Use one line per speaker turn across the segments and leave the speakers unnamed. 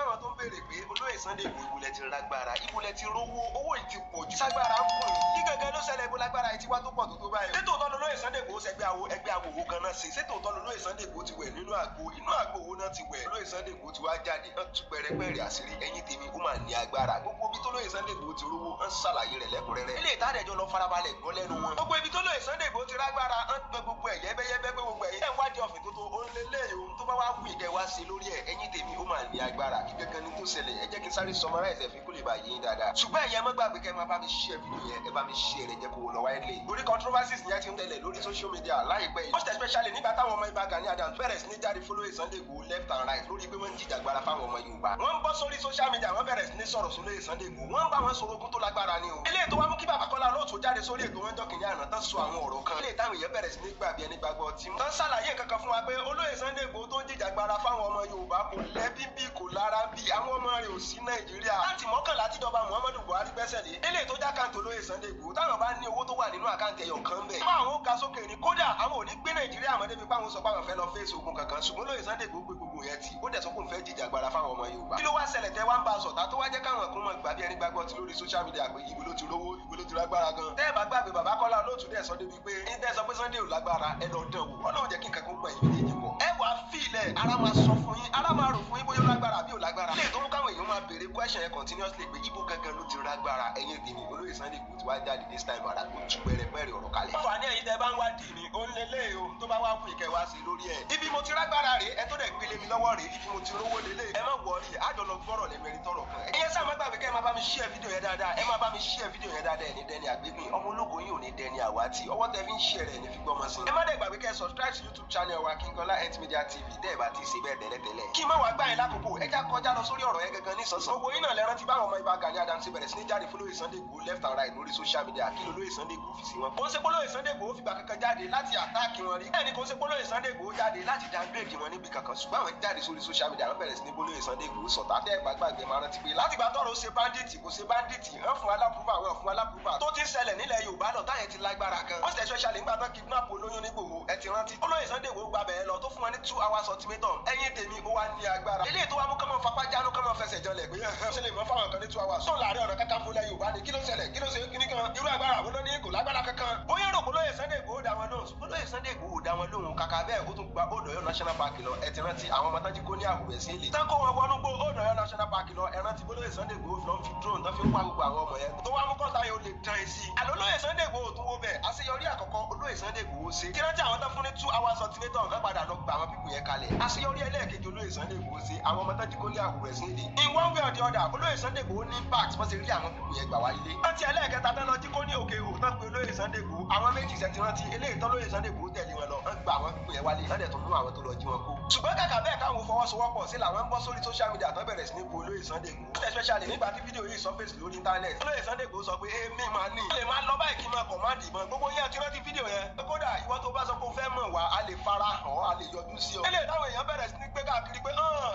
ráwọn tó ń béèrè pé olóyè Sunday Igboho ibo lẹ ti rágbára, ibo lẹ ti rówó, owó yìí ti pọ̀ jù, ságbára ń pọ̀ yìí. Kí gangan ló ṣẹlẹ̀, ibo lágbára yìí ti wá tó pọ̀ tó tó báyìí? Ṣé tòótọ́ lolóyè Sunday Igboho ṣẹgbẹ́ awo, ẹgbẹ́ awo wo gan-an ṣe? Ṣé tòótọ́ lolóyè Sunday Igboho ti wẹ̀ nínú àgbo, inú àgbo wo náà ti wẹ̀? Olóyè Sunday Igboho ti wá jáde, ń tú pẹrẹpẹrẹ àṣírí. Ẹ̀yin tèmi, ó máa ní agbára. Gbogbo ibi tó lóyè Sunday Igboho ti rówó, ń ṣàlàyé rẹ̀ lẹ́kùnrẹ́rẹ́. Ilé ìtàdẹ̀jọ́ lọ farabalẹ̀ gbọ́ lẹ́nu wọn. Gbogbo ibi tó lóyè Sunday Igboho ti rágbára, ń gbẹ gbogbo ẹ̀ yẹ́bẹ́yẹ́bẹ́, pé gbogbo ẹ̀yin ẹ̀ ń wádìí ọ̀fìn tó tó ó ń lélẹ̀ ohun tó bá wá wù ìkẹ́ wá sí lórí ẹ̀. Ẹ̀yin tèmi, ó máa ní agbára. Kí gangan ni tó ṣẹlẹ̀? Ẹ jẹ́ kí n sáré summarize ẹ̀ fi kó lè bá yín dáadáa. Ṣùgbọ́n ẹ̀yin, ẹ má gbàgbé kẹ́ ẹ máa bá mi share fídíò yẹn, ẹ bá mi share rẹ̀, jẹ́ kó lọ wáyé lè. Lórí controversies yẹn ti ń tẹ̀lẹ̀ lórí social media láìpẹ́ yìí, most especially nígbà táwọn ọmọ Ìbà Gani Adams bẹ̀rẹ̀ sí ní jáde follow Sunday Igboho left and right lórí pé wọ́n ń jìjàgbara fáwọn ọmọ Yorùbá. Wọ́n ń bọ́ sórí social media, wọ́n bẹ̀rẹ̀ sí ní sọ̀rọ̀ sólóyè Sunday Igboho, wọ́n ń bá wọn sọ̀rọ̀ ogun tó lágbára ni o. Eléyìí tó wá mú kí bàbá Kọ́lá Olóòtú jáde sórí ètò wọn jọkìnní àná tán, sọ àwọn ọ̀rọ̀ kan. Eléyìí táwọn èèyàn bẹ̀rẹ̀ sí ní gbà bí ẹni gbàgbọ́ tí. Tán ṣàlàyé kankan fún wa pé olóyè Sunday Igboho tó ń jìjàgbara fáwọn ọmọ Yorùbá kò lẹ́bí bí, kò lára bí, àwọn ọmọ rẹ̀ ò sí Nàìjíríà. Láti 11 tíjọba Muhammadu Buhari gbẹ́sẹ̀ lé, eléyìí tó já àkáǹtì olóyè Sunday Igboho, táwọn bá ní owó tó wà nínú àkáǹtì ẹyọ kan bẹ̀, fún àwọn ó ga sókè ni. Kódà àwọn ò ní gbé Nàìjíríà mọ́ débi páwọn sọ páwọn fẹ́ lọ fèsì ogun kankan. Ṣùgbọ́n olóyè Sunday Igboho gbé gbogbo yẹn tì, ó dẹ̀ sọ pé òun fẹ́ jìjàgbara fáwọn ọmọ Yorùbá. Kí ló wá ṣẹlẹ̀ tẹ́ wá ń bá a sọ̀tá, tó wá jẹ́ káwọn kan mọ̀ gbà bí ẹni gbàgbọ́ ti lórí social media pé ibo ló ti rówó, ibo ló ti lágbára gan? Tẹ́ ẹ bá gbàgbé, bàbá Kọ́lá Olóòtú dẹ̀ sọ débi pé ní tẹ́ sọ pé Sunday ò lágbára, ẹ lọ dán wò. Ọlọ́run jẹ́ kí nǹkan kan gbà yín méjèèjì pọ̀. Ẹ wàá fi ilẹ̀, ara máa sọ fún yín, ara máa rò fún yín bóyá ó lágbára àbí ò lágbára. Lè tó mú káwọn èèyàn máa béèrè question yẹn continuously pé ibo gangan ló ti rágbára. Ẹ̀yin tèmi, olóyè Sunday Igboho ti wá jáde this time around, ó tú pẹrẹpẹrẹ ọ̀rọ̀ kalẹ̀. Àǹfààní ẹ̀yin tẹ́ bá ń wádìí ni ó ń lélẹ̀ o, tó bá wá fún ìkẹ́ wá sí lórí ẹ̀. Ibi mo ti rágbára rèé, ẹ tó dẹ̀ gbélé mi lọ́wọ́ rèé, ibi mo ti rówó lélẹ̀. Ẹ má worry, àjọ lọ gbọ́rọ̀ lẹ́nu ẹni tọrọ kan. Ẹ̀yin sáà má gbàgbé kẹ́ ẹ máa bá mi share fídíò yẹn dáadáa, ẹ máa bá mi share fídíò yẹn dáadáa. Ẹ̀ ní dẹni àgbégbìn, ọmọ ológo yìí ò ní dẹni àwátì. Ọwọ́ tẹ fi ń share rẹ̀ ní fi gbọ́mọ sí. Ẹ má dẹ̀ gbàgbé kẹ́ ẹ subscribe sí YouTube channel wa, Kingola Ent Media TV, dẹ́ ẹ bá ti ṣe bẹ́ẹ̀ tẹ́lẹ̀tẹ́lẹ̀. Kí n má wàá gbà yín lákòókò, ẹ já kọjá lọ sórí ọ̀rọ̀ yẹn gangan ní sánsan. Gbogbo yín náà lẹ rántí báwọn ọmọ Ìbà Gani Adams ṣe bẹ̀rẹ̀ sí ní jáde fún olóyè Sunday Igboho left and right lórí social media. Kí lolóyè Sunday Igboho fi sí wọn? Kò ń ṣe polóyè Sunday Igboho fìgbà kankan jáde láti attack wọn rí. Bẹ́ẹ̀ ni kò ń ṣe polóyè Sunday Igboho jáde láti downgrade wọn níbi kankan. Ṣùgbọ́n àwọn jáde sórí social media, àwọn bẹ̀rẹ̀ sí ní polóyè Sunday Igboho sọ̀tà. Tẹ́ ẹ bá gbàgbé, máa rántí pé láti gbà tọrọ ṣe bandit, kò ṣe bandit, hàn fún alápúfà, àwọn fún alápúfà tó ti ń ṣẹlẹ̀ nílẹ̀ Yorùbá náà táyẹ̀ ti lágbára gan. Most especially nígbà tán kidnap olóyún nígbòho, ẹ ti rántí. Olóyè Sunday Igboho gba bẹ̀rẹ̀ lọ tó fún wọn ní 2 hours ultimatum. Ẹ̀yin tèmi, ó wá ní agbára. Eléyìí tó wá mú kọ́mọ fapá jánu, kọ́mọ fẹsẹ̀ jọlẹ̀ pé ṣe lè mọ fáwọn kan ní 2 hours. Tó láàrin ọ̀nà kakanfò lẹ Yorùbá ni, kí ló ṣẹlẹ̀? Kí ló ṣe kíní kan? Irú agbára àwọn ló ní? Kò lágbára kankan. Bóyá rò pé olóyè Sunday Igboho dá wọn lóhùn, olóyè Sunday Igboho dá wọn lóhùn. Kàkà bẹ́ẹ̀, ó tún gba Old Ọ̀yọ́ National Park lọ. Ẹ ti rántí àwọn ọmọ tán jí kó ní àwùrẹ̀ sí ilé. Tán kó wọn wọnú gbó Old Ọ̀yọ́ National Park lọ. Ẹ rántí olóyè Sunday Igboho fi lọ́n fi drone tán fi ń pa gbogbo àwọn ọmọ yẹn. Tó wá mú kọ́ta yóò lè dán sí i. Àlọ́ olóyè Sunday Igboho tún wó bẹ́ẹ̀. Àṣeyọrí àkọ́kọ́ olóyè Sunday Igboho ṣe. Kí rántí àwọn tán fún ní 2 hours ultimatum kan, padà lọ gba àwọn people yẹn kalẹ̀. Àṣeyọrí ẹlẹ́ẹ̀kejì olóyè Sunday Igboho ṣe, àwọn ọmọ tán jí kó ní àwùrẹ̀ sí ilé. In one way or the other, olóyè Sunday Igboho ní impact, wọ́n ṣe rí àwọn people yẹn gbà wáyé. Rántí ẹlẹ́ẹ̀kẹta tán lọ jí kó ní òkè òkè tán pé olóyè Sunday Igboho, àwọn méjì ṣe ti rántí eléyìí tán, olóyè Sunday Igboho tẹ̀lé wọn lọ, wọ́n gba àwọn people yẹn wálé, wọ́n dẹ̀ tún mú àwọn tó lọ jí wọn kó. Ṣùgbọ́n kàkà bẹ́ẹ̀ káwọn fọwọ́sowọ́pọ̀ sí làwọn ń bọ́ sórí social media tán bẹ̀rẹ̀ sí ní bu olóyè Sunday Igboho, especially nígbà tí fídíò yìí surface lórí internet. Olóyè Sunday Igboho sọ pé èmi máa ní. Ó lè máa lọ báyìí kí n máa command ìbọn. Gbogbo yẹn ti rántí fídíò yẹn. Kódà ìwọ tó bá sọ pé o fẹ́ mọ̀ wá, a lè fara hàn, a lè yọjú sí ọ. Eléyìí táwọn èèyàn bẹ̀rẹ̀ sí ní gbé káàkiri pé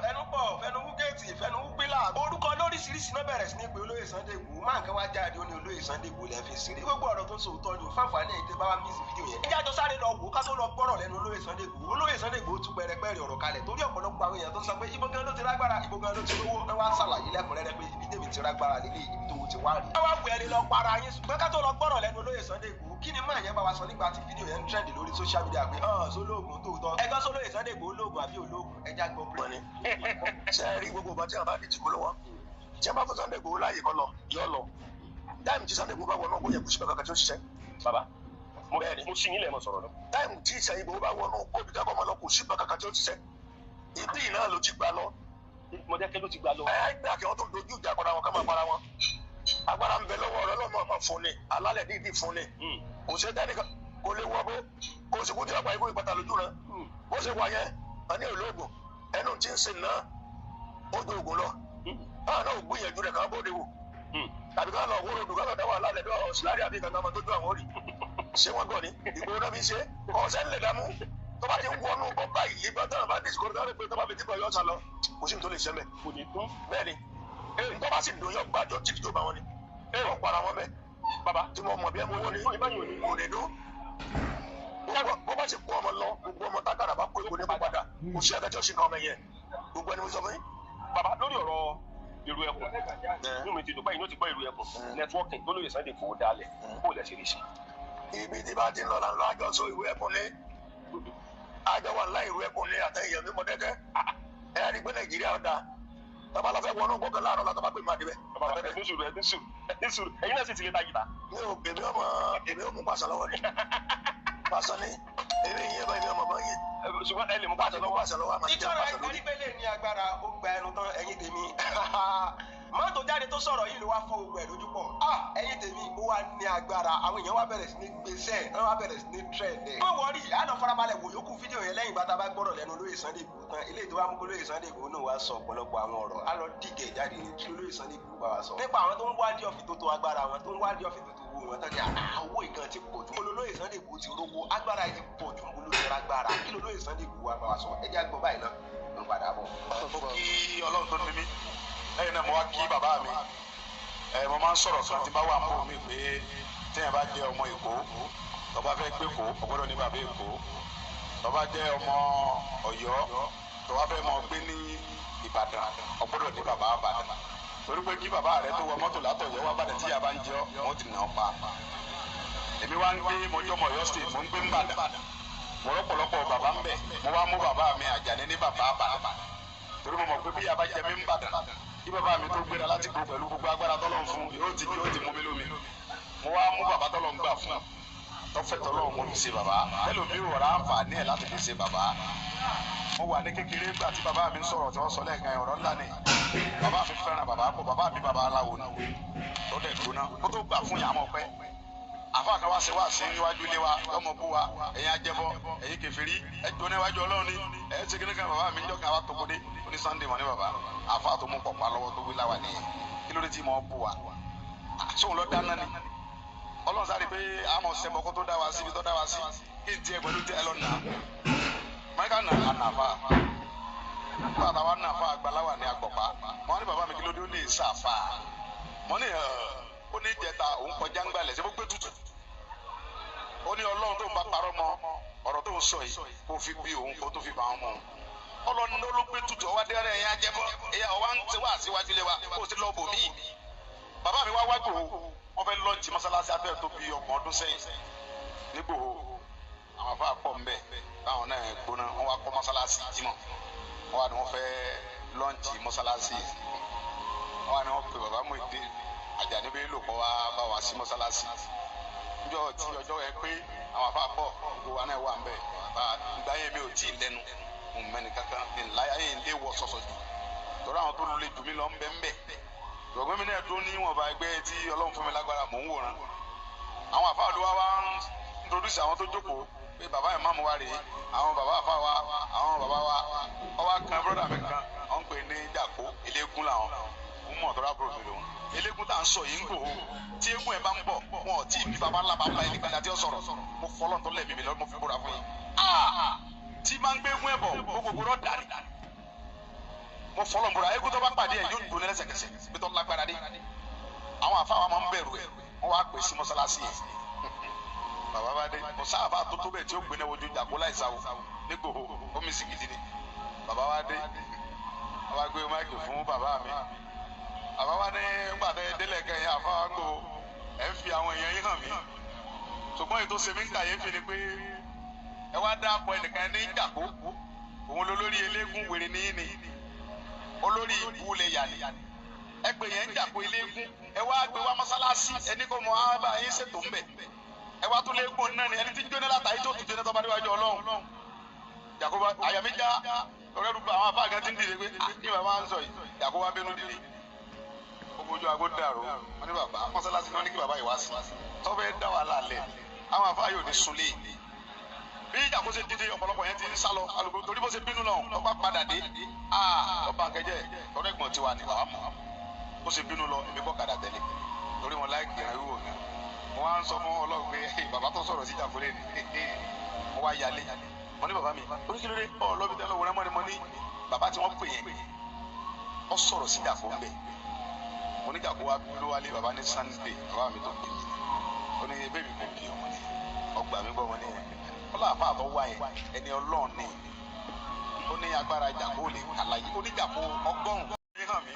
ẹnu pọ̀, fẹnu wú géètì, fẹnu wú pílà. Orúkọ lóríṣiríṣi náà bẹ̀rẹ̀ sí ní pé olóyè Sunday Igboho. Máa nǹkan wá jáde, ó ní olóyè Sunday Igboho lẹ́ fi ṣeré. Gbogbo ọ̀rọ̀ tó ń sòótọ́ ni ò fáǹfààní ẹ̀yin tẹ́ bá wá miss fídíò yẹn. Ẹ jẹ́ àjọ sáré lọ wò ó ká tó lọ gbọ́rọ̀ lẹ́nu olóyè Sunday Igboho. Olóyè Sunday Igboho tú pẹrẹpẹrẹ ọ̀rọ̀ kalẹ̀ torí ọ̀pọ̀lọpọ̀ àwọn èèyàn tó ń sọ pé ibo gan ló ti rágbára, ibo gan ló ti rówó. Ẹ wá ṣàlàyé lẹ́kùnrẹ́rẹ́ pé ibi tèmi ti rágbára lílé, ibi tó wo ti wá rí. Ẹ wá wù ẹni lọ para yín. Ṣùgbọ́n ká tó lọ gbọ́rọ̀ lẹ́nu olóyè Sunday Igboho, kí ni máa yẹn bá wa sọ nígbà tí fídíò yẹn ń trend lórí social media pé hàn sólóògùn tòótọ́? Ẹgbẹ́ sólóyè Sunday Igboho lóògùn àbí olóògùn? Ẹja gbọ́ pé.
Ni ṣe é rí gbogbo ọba tí a bá di tìkú lọ́wọ́ tí a bá fún Sunday Igboho láàyè kọ́ lọ yọ lọ time tí Sunday Igboho bá wọnú ọgbọ́n yẹn, kò sí bẹ́ẹ̀ kankan tí ó ṣiṣẹ́.
Bàbá mo
Bẹ́ẹ̀ni.
Mo sì yín lẹ̀ mọ̀ sọ̀rọ̀ lọ.
Time tí Sunday Igboho bá wọnú kóbi kákọ́ máa lọ, kò sí bẹ́ẹ̀ kankan tí ó ṣiṣẹ́. Ibi náà ló ti gbà lọ.
Mọ̀dákẹ́ ló ti gbà lọ.
Ẹ gbà kí wọ́n tó dojú ìjà kọ́ra wọn ká máa para wọn. Agbára ń bẹ lọ́wọ́ ọ̀rọ̀ lọ́mọ ọmọ fún ni alálẹ̀ dídì fún ni. Kò ṣe dání kò lè wọ bó kò sì kú tí wọ́n pa ikú ìpàtà lójú rẹ bó ṣe wà yẹn. A ní olóògùn ẹnu tí ń sìn náà ó ju ògùn lọ. Báwọn náà ò gbìyànjú rẹ̀ ká bóde wò tàbí ká lọ wóró dùn, ká lọ dá wàhálà lẹ́dọ̀ ọ̀sìlárí àbí kankan máa tó ju àwọn òrì ṣé wọ́n gọ̀ ni. Ìgboro náà fi ṣe ọ̀sẹ̀ ńlẹ̀ dàmú tó bá ti ń wọnú bọ́ báyìí bá tán bá dìsíkò tó bá pé tó bá fi dìbò yọ sá lọ, kò sí ní tó lè ṣe mẹ́.
Kò ní tún.
Bẹ́ẹ̀ ni, tó bá sì dùn yọ gbàjọ tí tó bá wọn ni wọ́n para wọn bẹ́ẹ̀.
Bàbá
tí mo mọ̀ bí ẹ mọ owó ni.
Ìbáyìí ò ní.
Kò ní dún. Bó bá sì kó ọmọ lọ, gbogbo ọmọ tákàrà bá kó ìkó ní kó padà, kò sí ẹ̀ka tí ó sì kàn ọmọ yẹn. Gbogbo ẹni mo sọ fún yín.
Bàbá, lórí ọ̀rọ̀ Irú ẹkùn, inú mi ti dùn báyìí, inú ti gbọ́ irú ẹkùn networking tó lóye Sunday Igboho dálẹ̀, bó lẹ ṣe rí sí?
Ibi tí bá ti ń lọ là ń lọ. Àjọ sọ ìwé ẹkùn ní àjọ wà láì ìwé ẹkùn ní àtẹ̀yẹ mi Mọ̀dẹ́kẹ́. Ẹ rí i pé Nàìjíríà ọ̀dà tọ́ba lọ fẹ́ wọnú gbọ́kàn láàárọ̀ látọ́ bá pè má débẹ̀.
Bàbá, ẹ ní sùúrù, ẹ ní sùúrù, ẹ ní sùúrù. Ẹ̀yin náà sì ti lè ta jìtá.
Mi ò, èmi ọmọ, èmi ò mú pàṣẹ lọ́wọ́ ni, pàṣẹ ni èmi yẹn bá èmi ọmọ bá yẹn.
Ṣùgbọ́n ẹ lè mú pàṣẹ
mú
lọ́wọ́.
Pàṣẹ lọ́wọ́ àmọ́ jẹ́
Ìtọ́ra
pàṣẹ lórí.
Ẹni ní agbára, ó gba ẹnu tán. Ẹ̀yin tèmi, mọ́tò jáde tó sọ̀rọ̀ yìí ló wá fọ́ gbogbo ẹ̀ lójú pọ̀. Ah, ẹ̀yin tèmi, ó wá ní agbára. Àwọn èèyàn wá bẹ̀rẹ̀ sí ní gbèsè, wọ́n wá bẹ̀rẹ̀ sí ní trend ẹ̀. Wọ́n wọrí àná farabalẹ̀ wò yókù fídíò yẹn lẹ́yìn ìgbà tá a bá gbọ́rọ̀ lẹ́nu olóyè Sunday Igboho tán. Eléyìí tó wá mú kó olóyè Sunday Igboho náà wá sọ ọ̀pọ̀lọpọ̀ àwọn ọ̀rọ̀, á lọ dìgẹ̀ jáde ní kí olóyè Sunday Igboho bá wa sọ nípa àwọn tó ń wádìí ọ̀fìn tó tó agbára wọn, tó ń wádìí ọ̀fìn tó tó owó wọn tán ní àwọ̀ ìkan ti pọ̀ jù. Olóyè Sunday Igboho ti rówó, agbára yìí ti pọ̀ jù, ń bolóyè agbára kí lolóyè Sunday Igboho wa bá wa sọ. Ẹ jẹ́ àgbọ̀ báyìí náà, ń padà bọ̀.
Mo kí Ọlọ́run tó ní mí. Lẹ́yìn náà, mo wá kí bàbá mi. Ẹ mo máa ń sọ̀rọ̀ kan tí bá wà ń bò mí pé téèyàn bá jẹ́ ọmọ Èkó, tó bá fẹ́ gbé Èkó, ó gbọ́dọ̀ ní bàbá Èkó. Tó bá jẹ́ ọmọ Ọ̀yọ́, tó bá fẹ́ mọ gbé ní Ìbàdàn, ó gbọ́dọ̀ ní bàbá Ìbàdàn, torí pé kí bàbá rẹ tó wọ mọ́tò látọ̀yọ́ wá Bàdàn, tí yàrá ń jẹ ọ́, wọ́n ti nà ọ́ pa. Èmi wá ń gbé, mo jọmọ Ọ̀yọ́ State, mo ń gbé n'Ìbàdàn, mo rọ́pọ̀lọpọ̀ bàbá ń bẹ̀. Mo wá mú bàbá mi Àjàní ní bàbá Ìbàdàn, torí mo mọ̀ pé bí yàrá jẹ mí n'Ìbàdàn, kí bàbá mi tó gbéra láti gbó pẹ̀lú gbogbo agbára tọ́lọ́run fún, yóò ti mú mi lómi. Mo wá mú bàbá tọ́lọ́run gbà fún, tọ́fẹ̀ tọ́lọ́run, mo fi ṣe bàbá. Ẹlòmíì ò rà àǹfààní ẹ̀ láti fi ṣe bàbá. Mo wà ní kékeré gbà tí bàbá mi ń sọ̀rọ̀ tí wọ́n sọ lẹ́ẹ̀kan, ọ̀rọ̀ ńlá ni. Bàbá mi fẹ́ràn bàbá pọ̀. Bàbá mi, bàbá aláwo ni, tó dẹ̀ gbóná kó tó gbà fún yàrá ọpẹ́. Àfa kan wá ṣe wá sí níwájú ilé wa, lọ́mọ bú wa, "Ẹ̀yin ajẹ́bọ, ẹ̀yin kèfèrí, ẹ jó níwájú Ọlọ́run ni ẹ̀ ṣe kíní kan." Bàbá mi ń jọ́ kan wá tó kódé, ó ní Sunday mọ̀ ní bàbá àfa tó mú pọ̀pá lọ́wọ́ tó wí láwà nìyẹn. Kí ló dé tí mo bú wa? Sóun lọ dáná ni Ọlọ́run sáré pé àmọ̀ sẹ́mọ kó tó dá wa sí ibi tó dá wa sí. Kí n tiẹ̀ pẹ̀lú tiẹ̀ lọ nà mẹ́ka nà ànàfà bàtà wa nàfà àgbàláwà ní agbọ̀pá. Mọ ní bàbá mi, kí ló dé? Ó ní ìsàfà. Mọ ní ó ní ìjẹta òun kọjá ń gbalẹ̀ ṣé bó gbé tutù. Ó ní Ọlọ́run tó ń bá parọ́ mọ́ ọ̀rọ̀ tó ń sọ yìí, kó fi bí òun kó tó fi bá wọn mọ́. Ọlọ́run ló gbé tutù ọwọ́ adé ẹ̀yìn ajẹ́bọ́ ẹ̀yà ọwọ́ ń ti wá síwájú ilé wa kó o ti lọ bò míì. Bàbá mi wá wá Gbòho, wọ́n fẹ́ launch mọ́sálásí abẹ́ tó bí 30 ọdún sẹ́yìn nígbòho. Àwọn afá pọ̀ ńbẹ, báwọn náà gbóná. Wọ́n wá kọ́ mọ́sálásí jímọ̀, wọ́n wá ní wọ́n fẹ́ launch mọ́sálásí. Wọ́n wá ní wọ́n pe bàbá Muyideen Àjàní Bello kọ́ wá bá wa sí mọ́sálásí. Níjọ́ tí ọjọ́ yẹ pé àwọn afá pọ̀, gbogbo wa náà wà ńbẹ. Bàbá ìgbà yẹn, mi ò tí ì lẹ́nu mo mẹ́ni kankan ńláyà yẹn lé wọ sọ̀sọ̀ jù, torí àwọn tó lè jù mí lọ ńbẹ ńbẹ. Ìgbọ̀gbọ́n mi náà dún níwọ̀nba ẹgbẹ́ tí Ọlọ́run fún mi lágbára, mò ń wòran. Àwọn àfa àlùwá wa ń introduce àwọn tó jókòó pé bàbá ìmáàmù wa rèé, àwọn bàbá àfa wa, àwọn bàbá wa. Ọwọ́ kan brọ́dà mi kan, wọ́n ń pè ní Jàkó, eléégún làwọn ń mọ̀ tọ́ra bro mi lòun. Eléégún tá à ń sọ yìí ń gbòó tí eégún ẹ̀ bá ń bọ̀, wọn ò tí ì bí bàbá ńlá bàbá ẹnì kan àti ọ̀sọ̀rọ̀. Mo fọlọ́ tó lẹ̀mí mi lọ, mo fi búra fún yín tí máa ń gbé eégún ẹ̀ bọ̀, gbogbo rọ̀ dàrí. Mo fọlọ́ búra, eégún tó bá pàdé ẹ̀ yóò dùn lẹ́sẹ̀kẹsẹ̀ bí tó lágbára dé. Àwọn àfa wa máa ń bẹ̀rù ẹ̀. Wọ́n wá pè sí mọ́sálásí yẹn. Bàbá bá dé, kò sáàfà tó tó bẹ́ẹ̀ tí ó gbé náà wojú Jàkó láìsáwó nígbòho, omi sì gidi ni. Bàbá wa dé, bàbá gbé mic fún bàbá mi. Bàbá wa ní gbàtẹ́ délẹ̀ kẹyìn, àfa wa gbò ẹ̀ ń fi àwọn èèyàn yín hàn mí, ṣùgbọ́n ètò sèmi ń kàyéfì ni pé ẹ wá dá akọ ẹnìkan ní Jàkó, òun lolórí eléégún. Wèrè ní ní olórí ìbú lè yà ní ẹ pè yẹn ń Jàkó eléégún. Ẹ wá gbé wá mọ́sálásí, ẹni kò mọ ábà yín ṣètò ń bẹ̀. Ẹ wá tún léegun náà ni ẹni tí ń jóná látàrí tó tún jóná tó bá déwájú Ọlọ́run. Jàkó àyà mi já lọ́rẹ́rù bá àwọn afáàgán tí ń dìde pé ní bàbá ń sọ yìí. Jàkó wá bínú dìde, gbogbo ojú aago dàrú. Wọn ní bàbá mọ́sálásí ni wọ́n ní kí bàbá yìí wá sí tọ́fẹ́ dá wàhálà lẹ̀, àwọn afáà yóò ní sunlé. Bí Jàkó ṣe dìde, ọ̀pọ̀lọpọ̀ yẹn ti ń sá lọ alùpùpù, torí bó ṣe bínú lọ, lọ́ba padà dé, ọba nkẹjẹ tọ́lá ẹ̀gbọ́n tiwa ni bàbá mọ̀. Bó ṣe bínú lọ, èmi kọ́ kàdà tẹ̀lé, torí wọn láì kìrìn wíwò gan. Mo wá ń sọ fún Ọlọ́run pé bàbá tó sọ̀rọ̀ sí Jàkó lé ní, mo wá yálé. Mo ní bàbá mi oníkìlódé ọ lọ́bi tẹ́lẹ̀ wọ́n mọ́ ni. Mo ní bàbá tí wọ́n pè yẹn, ọ sọ̀rọ̀ sí Jàkó ń bẹ̀. Mo ní Jàkó wá ló wálé. Bàbá ní Sunday, bàbá mi tó pè mí, ó ní bẹ́ẹ̀ mi kò bí ọmọ ni ọgbà mi gbọ́. Mo ní ọlọ́àfà àtọ́ wá yẹn, ẹni Ọlọ́run ni. Ó ní agbára Jàkó lè kàlàyé. Ó ní Jàkó 100 hàn mí.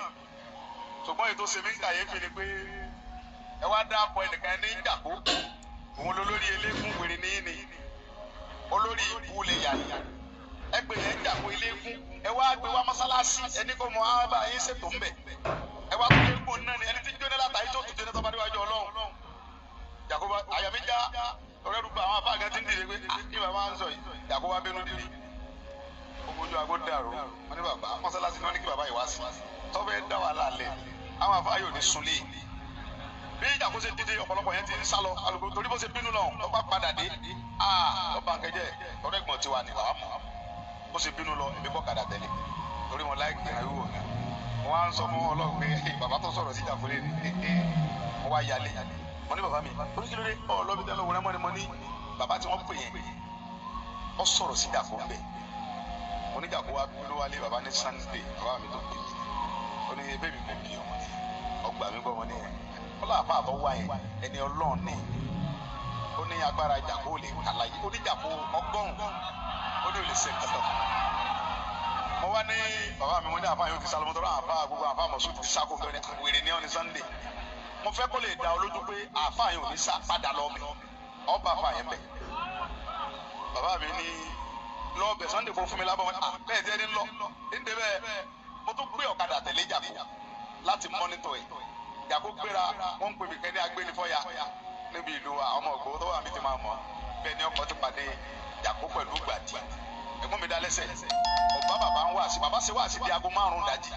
Ṣùgbọ́n ètò ṣe mí ń kàyéfì ni pé ẹ wá dá akọ ẹnìkan ní Ìjàkó, òun lolórí eléégún wèrè ní ní olórí ìbú lè yà ní. Ẹ pè yẹn Ìjàkó eléégún, ẹ wá gbé wá mọ́sálásí, ẹni kò mọ àwọn bá yín ṣètò ńbẹ̀. Ẹ wá tó eléégún náà ni ẹni tí jóná látàrí tó tún jóná tó bá déwájú Ọlọ́run. Ìjàkó bá àyà mi já ọ̀rẹ́ rúbọ àwọn afá kan ti ń dìde pé kí bàbá ń sọ yìí. Ìjàkó wá bínú dìde. Ó fojú aago dàrú. Wọ́n ní bàbá mọ́sálásí ni wọ́n ní kí bàbá yìí wá sí. Tọ́fẹ́ dá wàhálà lẹ̀. Àwọn afá yóò ní sunlé. Bí Ìjàkó ṣe dìde ọ̀pọ̀lọpọ̀ yẹn ti ń sá lọ alùpùpù torí bó ṣe bínú lọ ló bá padà dé. Ó bá nǹkan jẹ́ ọ̀rẹ́ ẹ̀gbọ́n tiwa ni wàá mọ̀. Bó ṣe bínú lọ èmi bọ́ kàdà tẹ̀lé torí wọn láì gbìyànjú wíwò gan. Mo wá ń sọ fún Ọlọ́run pé bàbá tó sọ̀rọ̀ sí Ìjàkó lé ní mo wá yálé. Mo ní bàbá mi oníkìlódé ọ̀ lọ́bi tẹ́lẹ̀ wọlé mọ́ ni mo ní bàbá tí wọ́n pè yẹn ọ sọ̀rọ̀ sí Ìjàkó ń bẹ̀. Mo ní Ìjàkó wá ló wálé bàbá ní Sunday bàbá mi tó pè mí ó ní ebí mi kò bí ọmọ ní ọgbà mi gbọ́ ọmọ ní ẹ̀ ọlọ́àfà àtọ́ wá yẹn ẹni Ọlọ́run ní ó ní agbára Ìjàkó lè kàlàyé ó ní Ìjàkó 100 ó ní ò lè ṣe nǹkan. Mo wá ní bàbá mi mo ní àfa yóò ti sálọmọ tọrọ àfa gbogbo àfa mọ̀sùn ti sáko bẹ́ẹ̀ ni wèrè ní ọ̀ní Sunday. Mo fẹ́ kó lè dá ọ lójú pé àfa yẹn ò ní sá padà lọ mi ọba àfa yẹn bẹ̀. Bàbá mi ní lọ bẹ̀ Sunday kó fún mi lábọ̀ bẹ́ẹ̀ tí ẹni lọ ní débẹ̀ mo tún gbé ọ̀kadà tẹ̀lé Ìjàkó láti mọ́nítọ̀ ẹ̀. Ìjàkó gbéra wọ́n ń pè mí kẹ́ ní agbénifọ́ya níbi ìlú àwọn ọmọ ògbó tó wà mí ti máa mọ̀ bẹ́ẹ̀ ni ọkọ̀ ti pàdé Ìjàkó pẹ̀lú gbàdí. Ẹ̀gbọ́n mi dá lẹ́sẹ̀ ọ̀bá bàbá ń wá sí bàbá ṣe wá sí di aago 5 ìdájí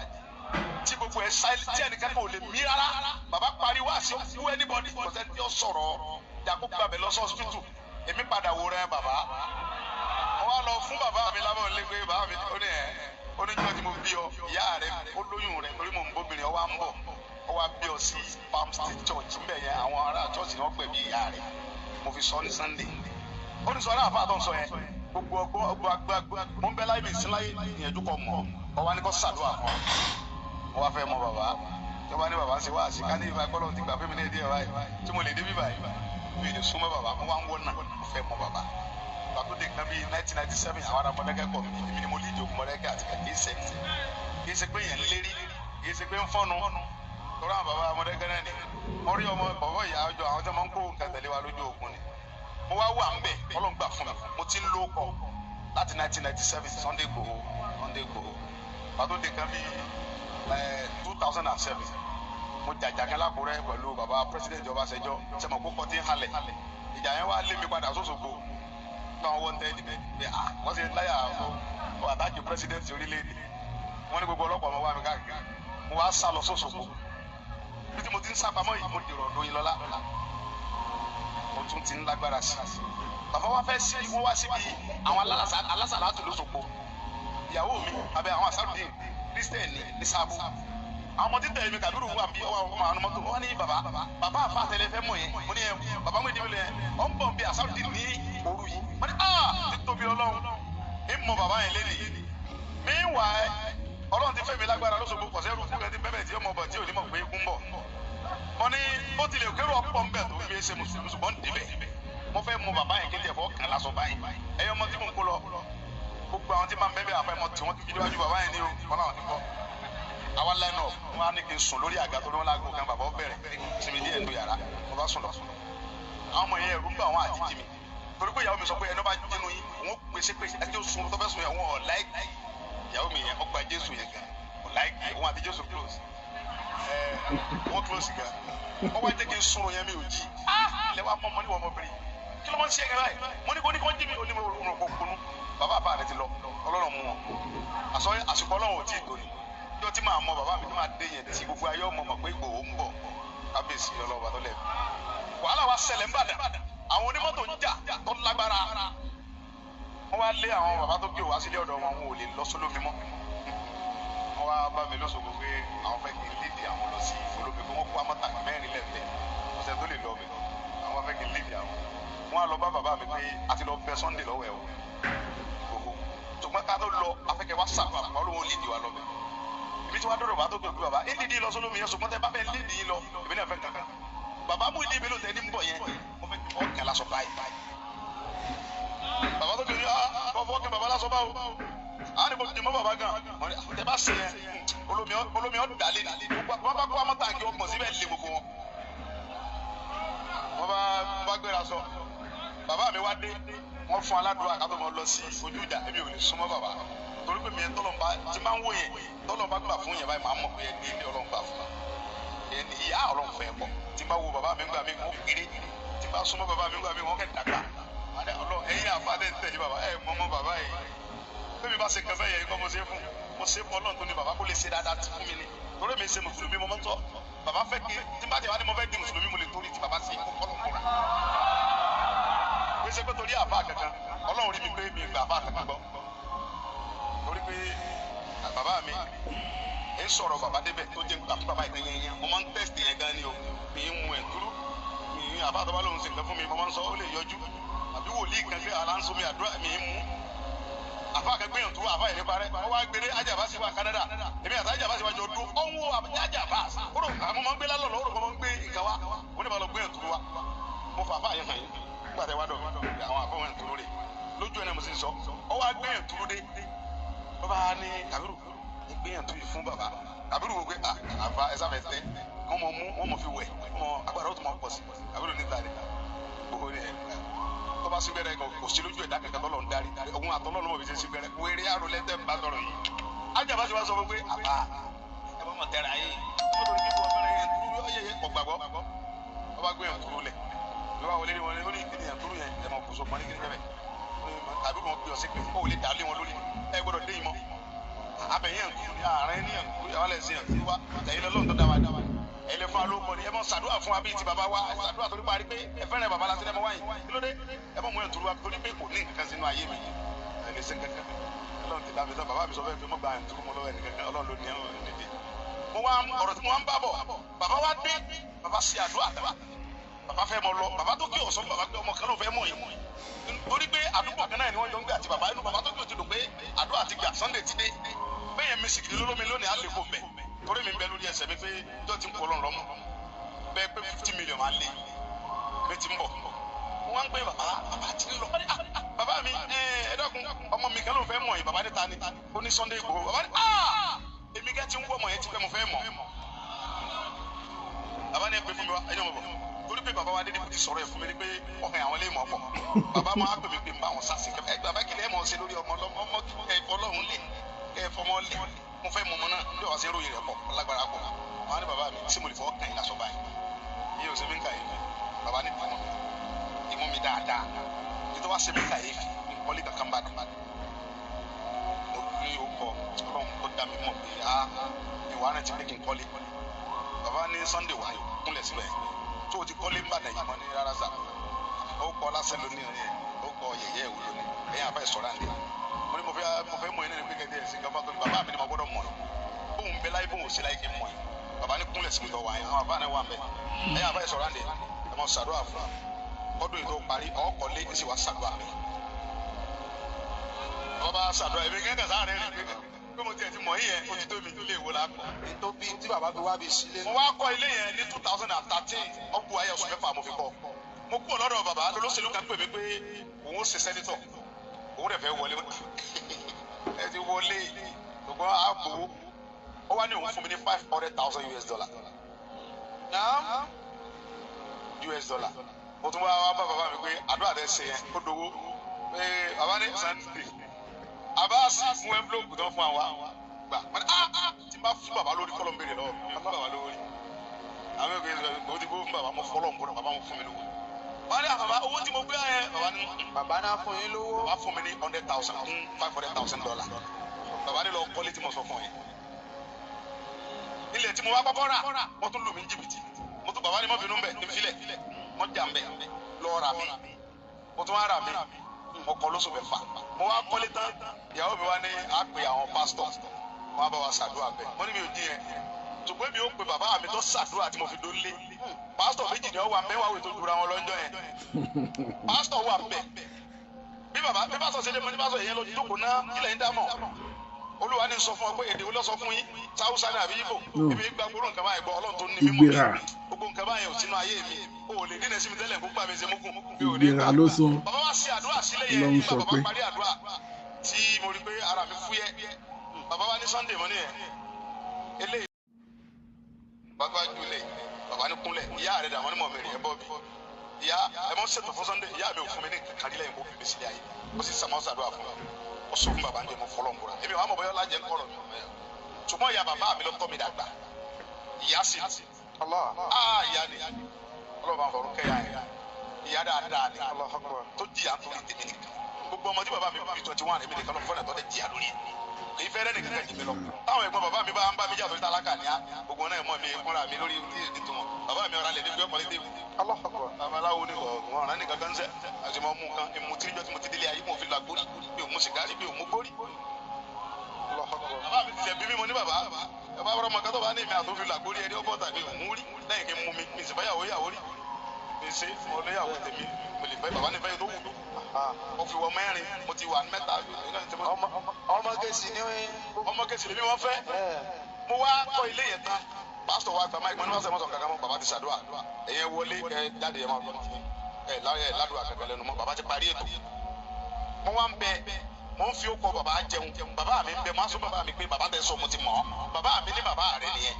tí gbogbo ẹ̀ sáìlì tí ẹnìkan kò lè mí rárá. Bàbá parí wá sí ó anybody kò sẹ́ni tí ó sọ̀rọ̀. Ìjàkó gbàbẹ̀ lọ sí hospital èmi padà wò rẹ bàbá. Mo wá lọ fún bàbá mi lábọ̀ lé pé bàbá mi ó ní ẹ̀ ó ní jọ́ tí mo bí ọ ìyá rẹ ó lóyún rẹ torí mo ń bóbìnrin ọ wá ń bọ̀ ọ wá bí ọ sí Palm State Church ńbẹ yẹn àwọn ará church ni wọ́n pè bí ìyá rẹ mo fi sọ ní Sunday. Ó ní sọ ará àfáà tó ń sọ yẹn gbogbo ọgbọ agbá mo ń bẹ láyé mi sí láyé ìyẹn kọ mọ ọ wá ní kó sàdúrà kan mo wá fẹ́ mọ bàbá tó bá ní bàbá ṣe wá sí ká ní ìfà gbọ́dọ̀ ti gbà fún mi ní ẹdí ẹ̀ báyìí tí mo lè dé bí báyìí mi ò lè súnmọ́ bàbá mo wá ń wọ́nà mo fẹ́ mọ bàbá. Bàtó de kan bíi 1997 àwọn ará Mọdákẹ́kẹ́ kọ̀ mí èmi ni mo lídìí ogun Mọdákẹ́kẹ́ àti kìí ṣe kìí ṣe pé yẹn ń lérí kìí ṣe pé ń fọ́nu tọ́lá àwọn bàbá Mọdákẹ́kẹ́ náà ni mo rí ọmọ bàbá ìyá ọjọ́ àwọn tí wọ́n ń kó nǹkan tẹ̀lé wa lójú ogun ni mo wá wà ń bẹ̀ Ọlọ́run gbà fún mi mo ti ń ló kọ láti 1997 Sunday Igboho Sunday Igboho. Bàtó de kan bíi 2007 mo jàjà kan lákùrẹ́ pẹ̀lú bàbá president Ọbásanjọ́ sẹ́mọ̀ kókó tí ń halẹ̀ ìjà yẹn wá lé mi padà sóṣogbo náà wọ́n tẹ́ ẹ̀dì bẹ́ẹ̀ wọ́n ti láyà àtàkì president orílẹ̀-èdè wọ́n ní gbogbo ọlọ́pàá ọmọ wa mi káàkiri mo wá sá lọ sóṣogbo bí tí mo ti ń sápamọ́ yìí mo dèrò ọ̀dọ́ yìí lọ́lá mo tún ti ń lágbára sí i. Bàbá wa fẹ́ sí wọ́n wá síbi àwọn alásàlátù lóṣogbo ìyàwó mi abẹ àwọn asárùdín kristian ní sábò àwọn ọmọ títẹ̀ mi Kàbírù wà bí ọwọ́ ọmọ àwọn mọ́tò wọ́n ní bàbá bàbá àfa àtẹlẹ fẹ́ mọ̀ yẹn mo ní ẹ bàbá mi ìdíwọlẹ̀ yẹn ọ̀ ń bọ̀ bí asárùdín ní òru yìí mo ní títóbi Ọlọ́run ń mọ bàbá yẹn lé nìyí meanwhile Ọlọ́run ti fẹ́ mi lágbára lóṣogbo kọ̀sẹ́ rú fún ẹni bẹ́ẹ̀ tí ó mọ̀ bọ̀ tí ò ní mọ̀ pé ikú ń bọ̀ mo ní ó tilẹ̀ kérò ọ̀pọ̀ ń bẹ̀ tó mi ṣe mùsùlùmí ṣùgbọ́n débẹ̀ mo fẹ́ mọ bàbá yẹn kéde ẹ̀fọ́ kan lásán báyìí ẹ̀yọ́ ọmọ tí mò ń kó lọ gbogbo àwọn tí máa ń bẹ́ẹ̀ bẹ́ẹ̀ àfẹ́mọ́ tí wọ́n ti fi déwájú bàbá yẹn ní o wọn làwọn ti kọ́ àwa line up wọn á ní kí n sùn lórí àga torí wọn láago kan bàbá ó bẹ̀rẹ̀ sinmi díẹ̀ nínú yàrá mo bá sùn lọ àwọn ọmọ yẹn ẹ̀rù ń bà wọn àti jí mi torí pé ìyàwó mi sọ pé ẹni bá jẹnu yín òun pèsè pèsè ẹni tó sùn tó fẹ́ sùn yẹn wọn ò láìkì ìyàwó mi yẹn ó gba Jésù yẹn gan ò láìkì òun àti Jésù close wọ́n close gan wọ́n wá jẹ́ kí n sùn yẹn mi ò jí ilẹ̀ wa mọ́ mọ́ ní wọ́n mọ́ bìrì kí ló máa ń ṣe ẹ̀gẹ́ báyìí mo ní kó ní kó jí mi ò ní mo rò kó kunú bàbá àbá rẹ ti lọ Ọlọ́run mú wọn àsìkò Ọlọ́run ò tí ì tó ni yóò tí máa mọ bàbá mi tó máa dé yẹn tí gbogbo ayé ọmọ mọ̀ pé Ìgbòho ń bọ̀ kábíyèsí Ọlọ́run bàtọ́ lẹ̀ wàhálà wa ṣẹlẹ̀ ń bàdàn àwọn onímọ́tò ń jà tó lágbára wọ́n wá lé àwọn bàbá tó gbé wá sílé ọ̀dọ̀ wọn wọn ò lè lọ sólómi mọ́ wọ́n wá bá mi lọ́sọ̀gbọ̀ pé àwọn fẹ́ kí n lédè àwọn lọ sí olómi pé wọ́n kó amọ́ta mẹ́rin lẹ́fẹ̀ẹ́ ọ̀sẹ̀ tó lè lọ bẹ̀ àwọn fẹ́ kí n lédè àwọn wọ́n á lọ bá bàbá mi pé a ti lọ bẹ Sunday lọ́wọ́ ẹ̀ o Ìgbòho ṣùgbọ́n ká tó lọ afẹ́kẹ́ wá sàkó àpá olóhùn lédè wa lọ bẹ̀ ibi tí wàá dọ̀rọ̀ bá tó gbé bàbá ndidi lọ sólómi yẹn ṣùgbọ́n tẹ bá fẹ́ lédè yín lọ èmi náà fẹ́ kankan bàbá mú ìdí mi ló tẹ ní ń bọ̀ yẹn mo fẹ́ ọkàn lásọ báyìí bàbá tó gbé fọwọ́ kẹ bàbá lásọ báwo Àwọn ni mo di mọ́ bàbá gan. Tẹ bá ṣe yẹn, olómi ọ̀ dalẹ̀ ni. Wọ́n bá kó amọ́tàǹkì ọgbọ̀n síbẹ̀ lé gbogbo wọn. Wọ́n bá gbéra sọ. Bàbá mi wá dé, wọ́n fún aládùúrà ká tó mọ lọ sí ojú ìjà. Èmi ò lè súnmọ́ bàbá torí pé mi tọ́lọ̀ bá ti máa ń wò yẹn, tọ́lọ̀ bá gbà fún yẹn báyìí, máa mọ̀ pé ẹni ilé Ọlọ́run gbà fún ẹni ìyá Ọlọ́run fẹ́ pọ̀. Tí bá wo bàbá mi gbà mí wọ́n kéré, tí bá súnmọ́ bàbá mi gbà mí wọ́n kẹ́ dàgbà. Ẹ̀yin àfa tẹ̀ tẹ̀lé bàbá ẹ̀ mọ́mọ́ bàbá yìí pé mi bá ṣe kẹfẹ́ yẹn kọ́ mo ṣe fún Ọlọ́run tó ní bàbá kó lè ṣe dáadáa ti fún mi ni. Torí mi ṣe mùsùlùmí mo mọ́ tọ́ bàbá fẹ́ kí tí bá ti wá ní mo fẹ́ di mùsùlùmí mo lè torí tí bàbá ṣe kó kọ́ lọ́kùnrin. Gbèsè pé torí àfa kankan Ọlọ́run rí mi pé mi gbà àfa kankan gbọ́. Torí pé bàbá mi ń sọ̀rọ̀ bàbá débẹ̀ tó jẹ́ gbà fún bàbá ìtàn yẹn yẹn mo máa ń tẹ̀sì yẹn gan ni o. Mi ń mu ẹ̀ dúró mi ń àbá àtọ́bá lòun ṣe nǹkan fún mi mo máa ń sọ ó lè yọjú àbí wòlíì kan pé àlà ń so mi àdúrà mi ń mú àfa kan gbéyàn dúró àfa ìrẹ́ parẹ́ wọ́n wá gbére Ajaba sí wa Canada èmi àti Ajaba sí wa jọ dún ọ̀hún Ajaba ó rò àwọn máa ń gbé lálọ́ lọ́wọ́ rò máa ń gbé ìka wa wọ́n ní bá lọ gbéyàn dúró wa mo fà àfa yẹn hàn yín nígbà tẹ wá dọ̀ àwọn àfọwọ́n dúró rè lójú ẹ̀ náà mo sì sọ ọ wá gbéyàn dúró dé bàbá ní Kabiru gbéyàn tó yìí fún bàbá Kabiru wò pé àfa ẹ sáfẹ tẹ kọ́ mọ mú wọ́n mọ fi wẹ̀ mọ agbára ó tún mọ pọ̀ sí. Kabiru níta ni gbogbo ni ẹ tó bá sí gbẹrẹ kò sí lójú ẹ̀dá kankan tọ́lọ̀ ń darí òun àtọ́lọ́ lọ́mọ fi ṣe sí gbẹrẹ wéré àròlẹ́tẹ̀ ń bá sọ̀rọ̀ yìí. Ajaba ti wá sọ fún pé àbá ẹ bá mọ̀ tẹ́ra yìí wọ́n tó ní kí wọ́n fẹ́ràn yẹn túrú ọ̀yẹ̀ ọ̀gbàgbọ́ wọ́n bá gbé yẹn túrú lẹ̀ ló bá wọlé wọn ó ní kí ni yẹn túrú yẹn ẹ mọ̀ kó so pọ́n ní kí ni jẹ́ bẹ́ẹ̀ Kabiru wọn gbé ọ sí pé ó lè dà lé wọn lórí ẹ gbọ́dọ̀ dé yìí mọ́ abẹ̀yẹn ààrẹ ní alẹ́sìn wa ẹ̀yin lọ́lọ́run tó dá wa ẹ̀yin lè fún alóko ni ẹ mọ̀ ṣàdúrà fún wa bíi ti bàbá wa ṣàdúrà torí parí pé ẹ fẹ́ràn bàbá lásán ẹ mọ̀ wáyé kí ló dé ẹ mọ̀ mú ẹ̀ turu wa torí pé kò ní nǹkan sínú ayé mi ẹ lè ṣe kankan Ọlọ́run ti dá mi sọ bàbá mi sọ fẹ́ fi mọ́ gba ẹ̀ turu mọ́ lọ́wọ́ ẹ̀ nìkankan Ọlọ́run ló ní ẹ̀ nídìí. Mo wá ọ̀rọ̀ tí mo wá ń bá bọ̀ bàbá wa dé bàbá ṣe àdúrà bàbá fẹ́ mọ lọ bàbá tó kí ọ̀sán bàbá pé ọmọ kan ló fẹ́ mọ̀ yìí torí pé àdúgbò kan náà ni wọ́n jọ ń gbé àti bàbá inú bàbá tó kí o ti dùn pé àdúrà ti gbà Sunday ti dé bẹ́ẹ̀ mi sì kìlí lólómi lónìí á lè kó mbẹ́ torí mi ń bẹ lórí ẹsẹ̀ mi pé jọ́ ti ń kọ́ lọ́nà lọ́mọ bẹ́ẹ̀ pé 50 million máa lé mi ti ń bọ̀ wọ́n á ń pè bàbá bàbá ti ń lọ bàbá mi ẹ dákun ọmọ mi kan ló fẹ́ mọ̀ yìí bàbá níta ni ó ní Sunday Igboho bàbá ní èmi gẹ́ ti ń wọ́ ọmọ yẹn ti pẹ́ mo fẹ́ mọ̀ bàbá ní ẹ pé fún mi wá ẹ jẹ́ mọ̀ bọ̀ torí pé bàbá wa dédé ti sọ̀rọ̀ ẹ̀ fún mi ni pé ọkàn àwọn ilé ìmọ̀ pọ̀ bàbá máa pè mí pé n bá wọn sàṣì kẹfẹ bàbá kìlẹ̀ ẹ̀ mọ̀ ṣe lórí ọmọ ọmọ ẹ fọlọ́run lẹ̀ ẹ fọmọ lẹ̀ mo fẹ́ mọ ọmọ náà bí wàá ṣe ròyìn rẹ̀ pọ̀ lágbára pọ̀ wọn á ní bàbá mi ṣé mo lè fọwọ́ kàn yín lásọ báyìí iye ò ṣe mí ń kà yín bàbá ní ìmọ̀ mi ìmọ̀ mi dáadáa títí wàá ṣe mí kà yín ìkọ́lé kankan bá dùn mo ní o kọ Ọlọ́run kó dá mi mọ̀ pé a ìwà rẹ̀ ti pé kí n kọ́lé bàbá ní Sunday wáyé kúnlẹ̀ síbẹ̀ tó o ti kọ́lé ń bàdàn yìí mọ́ ní rárá sá ó kọ́ lásán lónìí rẹ̀ ó kọ́ yẹ̀yẹ́ ìwò lónìí ẹ̀yìn àbá ìsọ̀rọ̀ àǹdẹ̀ mo ní mo fẹ́ mọ̀ yín nínú pé kẹ́kẹ́ ẹ̀sìn kan bá tó ní bàbá mi ni mo gbọ́dọ̀ mọ̀ yìí bóun bẹ láyé bóun ò sí láyé kí n mọ̀ yìí bàbá ní kúnlẹ̀ síbi tó wà yẹn àwọn àbá náà wà ń bẹ ẹ̀yìn àbá ìsọ̀rọ̀ àǹdẹ̀ ẹ̀ mọ̀ sàdúrà fún ọdún yìí tó parí ọkọ̀lé ẹ̀ sì wá sàdúrà mi bàbá sàdúrà èmi kẹ́kẹ́ sáré rẹ̀ pé mo tiẹ̀ ti mọ̀ yín yẹn ó ti tó mi ilé ìwò la kọ́.
Tó bí tí bàbá fi wá bí sílé.
Mo wá kọ́ ilé yẹn ní 2013 ọkù ayé oṣù mẹ́fà mo fi kọ́. Mo kúrò lọ́dọ̀ bàbá lolóṣèlú kan pè mí pé òun ó ṣe sẹ́nitọ̀ òun rẹ̀ fẹ́ wọlé ẹ ti wọlé ṣùgbọ́n àpò ó wá ní òun fún mi ní $500,000 naam US dollar. Mo tún wá bá bàbá mi pé àdúrà tẹ ṣe yẹn ó dowó pé bàbá ní Sunday àbá sì fún envelope tó fún àwa gbà tí n bá fún bàbá lórí kọ́lọ̀ ń béèrè lọ́wọ́ mi fún bàbá lórí àwọn èèyàn sọ pé o ti gbó fún bàbá mo fọlọ́ ń bọ̀dọ̀ bàbá mo fún mi lówó. Wọ́n ní bàbá owó tí mo gbé yẹn bàbá ní.
Bàbá náà fún yín lówó.
Bàbá fún mi ní $100,000 kún $500,000. Bàbá ní lọ kọ́lé tí mo sọ fún yẹn. Ilẹ̀ tí mo wá kọ́kọ́ rà wọ́n tún lù mí ní jìbìtì. Mo tún bàbá ní mọ́ bínú bẹ̀ ní filẹ̀ wọ́n jà ń bẹ̀ lọ́ọ́ rà mí. Mo tún wá rà mí mo kọ́ lóṣù mẹ́fà. Mo wá kọ́lé tán ìyàwó mi wá ní á pe àwọn pásítọ̀ wọn á bá wa ṣàdúrà bẹ́ẹ̀. Mo ní mi ò dín yẹn ṣùgbọ́n mi ò pe bàbá mi tó ṣàdúrà tí mo fi dólé pásítọ̀ méjì ni ó wà mẹ́wàá wò tó jura wọn lọ́jọ́ yẹn pásítọ̀ wà bẹ́ẹ̀ bí bàbá bí pásítọ̀ ṣe lé mo ní pásítọ̀ yẹn lọ jókòó náà kílẹ̀ ń dá mọ̀ Olúwa ní sọ fún ọ pé èdè wo ló sọ fún yín sáwùsá ní àbí Ìgbò èmi gba gbogbo nǹkan báyìí gbọ́ Ọlọ́run tó ní mímọ́ mi gbogbo nǹkan báyìí ò sínú ayé mi o ò lè dínà sí mi tẹ́lẹ̀ gbogbo àmì ìṣe mógùn mi ò ní
Ìgbéra ló sọ.
Bàbá wa ṣe àdúrà sílẹ̀ yẹn
Ọlọ́run
nígbà
sọ
bàbá
pé.
parí àdúrà Tí mo rí pé ara mi fúyẹ́, bàbá wa ní Sunday mọ́ nìyẹn. Eléyìí bàbá jùlẹ̀, bàbá ní kúnlẹ̀, ìyá rẹ̀ dàwọn onímọ̀ mi rẹ̀ ẹ bọ́ bi. Ìyá ẹ mọ̀ ṣètò fún Sunday, ìyá mi ò fún mi ní kankan lẹ́yìn kó fi mi sílẹ̀ ayé. Ó sì sàmọ́ sàdúrà fún mi. Ó sọ fún bàbá ń jẹ mọ́ fọlọ́ ń búra. Èmi wàá mọ̀ bọ́yọ́ lájẹ ń kọ̀rọ̀ mi. Ṣùgbọ́n ìyá bàbá mi ló tọ́ mi dàgbà. Ìyá sì ni. Aa ìyá ni. Ọlọ́run àfọ̀rún kẹ́yà yẹn. Ìyá dáadáa ni. Tó jìyà nítorí tèmi nìkan. Gbogbo ọmọ tí bàbá mi bí 21 èmi nìkan ló fọ́nà tó dé jìyà lórí ẹ̀. Kì í fẹ́ rẹ́ nìkan kan jì mí lọ. Táwọn ẹ̀gbọ́n bàbá mi bá ń bá mi jà torí tálákà ni á. Gbogbo náà mọ̀ mi kúnra mi lórí tí ètò wọn. Bàbá mi ọ̀rá lè débi ọkọ̀ lédè. Babaláwo ni ọ̀gbọ́n ọ̀rá nìkan kan ń sẹ́. Àti mo mú nǹkan ìmú tíríjọ́ tí mo ti délé ayé mo fi lọ agbórí. Mi ò mú sìgárì, mi ò mú gbórí. Bàbá mi ti sẹ̀ bí mímọ ní bàbá. Bàbá ọmọ kan tó bá ní ìmí àtúnfi lọ agbórí ẹni ọgbọ́n tàbí òun rí lẹ́yìn kí n mú mi. Mi sì fẹ́ yàwó yàwó rí. Mi ṣe mo níyàwó tèmi. Mo lè fẹ́ bàbá ní fẹ́ tó wù mí. Mo fi wọ mẹ́rin, mo ti wà ní mẹ́ta.
Ọmọ kẹsì ni.
Ọmọ kẹsì lèmi wọ́n fẹ́. Mo wá kọ́ ilé yẹn tán. Pásítọ̀ wa gba máìkì, mo ní wọ́n sọ mọ́sàn kankan mọ́, bàbá ti ṣàdúrà. Ẹ̀yẹ wọlé ẹ jáde ẹ máa lọ tì í. Ẹ ládùúgbà kankan lẹ́nu mọ́, bàbá ti parí ètò. Mo wá ń bẹ, mo ń fi ó kọ bàbá jẹun. Bàbá mi ń bẹ, mo á sọ bàbá mi pé bàbá tẹ sọ mo ti mọ̀ ọ́. Bàbá mi ní bàbá rẹ nìyẹn.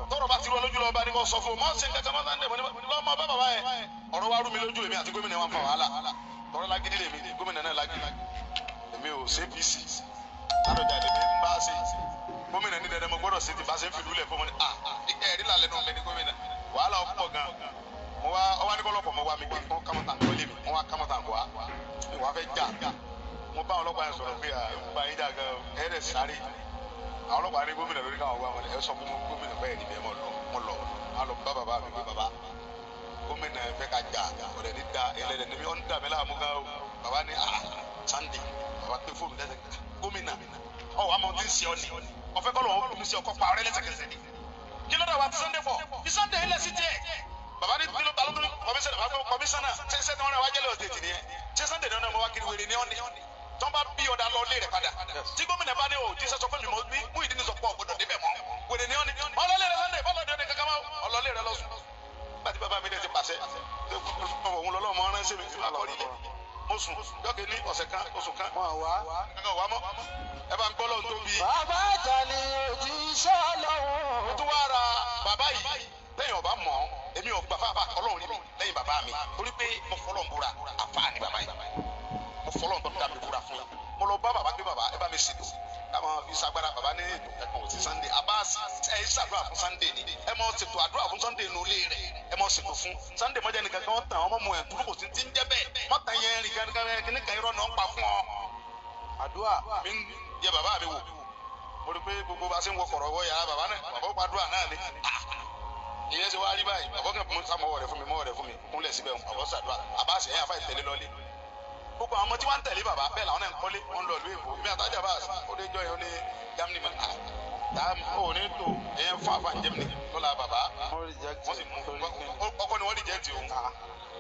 Tọ́rọ̀ bá ti rú ọ lójú lọ bá ní kò sọ fún un. Mọ̀ ṣe kankan mọ́ Sunday, mo ní lọ́mọ bá bàbá yẹn. Ọ̀rọ̀ wa rú mi lójú èmi àti gómìnà wa ń fa wàhálà. Tọ́rọ̀ lágídí lèmi, gómìnà náà lágídí. Èmi ò ṣe APC. Ládọjà lèmi ń bá ṣe. Gómìnà ní dandan mo gbọ́dọ̀ ṣe ti bá ṣe ń fìlú lẹ̀ fún mi. À ẹ̀rí làlẹ́ nù mí ní gómìnà. Wàhálà ọ̀pọ̀ gan. Mo wá ọwá ní kọ́lọ́pọ̀ mo wá mi pé wọ́n kámọ́tà ń kọ́lé mi, wọ́n wá kámọ́tà ń kọ́ wa. Ìwà fẹ́ jà. Mo bá ọlọ́pàá yẹn sọ̀rọ̀ pé à ń bá yín jà gan ẹ̀ ẹ̀ sáré. Àwọn ọlọ́pàá ní gómìnà lórí káwọn wá wọn ẹ sọ fún gómìnà bẹ́ẹ̀ ni bẹ́ẹ̀ mọ̀ lọ mo lọ. A lọ bá bàbá mi pé bàbá gómìnà fẹ́ ka jà ọ̀rẹ́ ní da ẹlẹ́dẹ̀ níbi ọ̀n dà mí láàmú gan o. Bàbá ní ah Sunday bàbá pé fóònù lẹ́sẹ̀ gómìnà ọ̀ wà mọ̀ tí ń ṣe ọ ni ọ̀fẹ́ kọ́ lọ́wọ́ kò ní ṣe ọkọ̀ pa ọ̀rẹ́ lẹ́sẹ̀kẹsẹ̀ ni. Kí ló dà wá ti Sunday fọ̀ fi Sunday ilẹ̀ sí tiẹ̀. Bàbá ní kí ló ta ló tún kọmíṣánná bàbá kọmíṣánná ṣé ṣé tí wọ́n rẹ̀ wá jẹ́lẹ̀ ọ̀sẹ̀ tì nìyẹn ṣé Sunday náà mo wá kiri wèrè ní ọ̀nì tọ́ bá bí ọ̀dà lọ lé rẹ̀ padà tí gómìnà bá ní o tí sọ fún mi mọ́ bí mú ìdí ní sọ pọ̀ gbọdọ̀ débẹ̀ mọ́ wèrè ní ọ̀nì ọlọ́lé rẹ̀ Sunday bọ́lọ̀ dé kankan mọ́ ọlọ́lé rẹ̀ lọ́sùn. Nígbà tí bàbá mi dẹ̀ ti pàṣẹ òun lọ́lọ́ mọ́ ránṣẹ́ mi akọ́rí ilé mo sùn jọ́kẹ́ ní ọ̀sẹ̀ kan oṣù kan kankan wà mọ́ ẹ bá ń gbọ́ lọ́hùn tó bí.
Bàbá àjàlè òjíṣẹ́ Ọlọ́run.
Mo tún wá ra bàbá yìí lẹ́yìn ọba mọ̀ èmi ò gbà fáfá Ọlọ́run rí mi lẹ́yìn bàbá mi torí pé mo fọlọ́ ń búra àfáà ni bàbá yìí mo fọlọ́ ń tọ́ da mi búra fún yín. Mo lọ bá bàbá pé bàbá ẹ bá mi ṣètò káwọn fi sagbára bàbá ní ètò kankan ò sí Sunday Abbas ẹ ṣàdúrà fún Sunday ni ẹ mọ ṣètò àdúrà fún Sunday nù ilé rẹ ẹ mọ ṣètò fún Sunday mọjá nìkan kan tàn ọmọ mu ẹ dúró kò sí ti ń jẹ bẹ́ẹ̀ mọta yẹn rìn kankan kíní kan irọ́ náà ń pa fún ọ.
Àdúrà
mi ń yẹ bàbá mi wò mo rí pé gbogbo bá ṣe ń wọ kọ̀rọ̀ wọ yàrá bàbá náà bàbá ó pa àdúrà náà ni ìyẹn ṣe wá rí báyìí bàbá kan mú sàmọ́wọ́ rẹ fún mi mọ́wọ́ rẹ fún mi kúnlẹ̀ síbẹ̀ bàbá ṣàdúrà Abbas ẹ̀yìn àfáà ìtẹ̀lé lọ́lé gbogbo àwọn ọmọ tí wọ́n ń tẹ̀lé bàbá bẹ́ẹ̀ làwọn náà ń kọ́lé wọ́n ń lọ ìlú èbó èmi àtàjà bá ó dé jọ yẹn ó ní Germany mọ́ ó ní tó ẹ̀yẹn fún àfáà Germany lọ́la bàbá wọ́n sì mú ọkọ ni wọ́n reject òun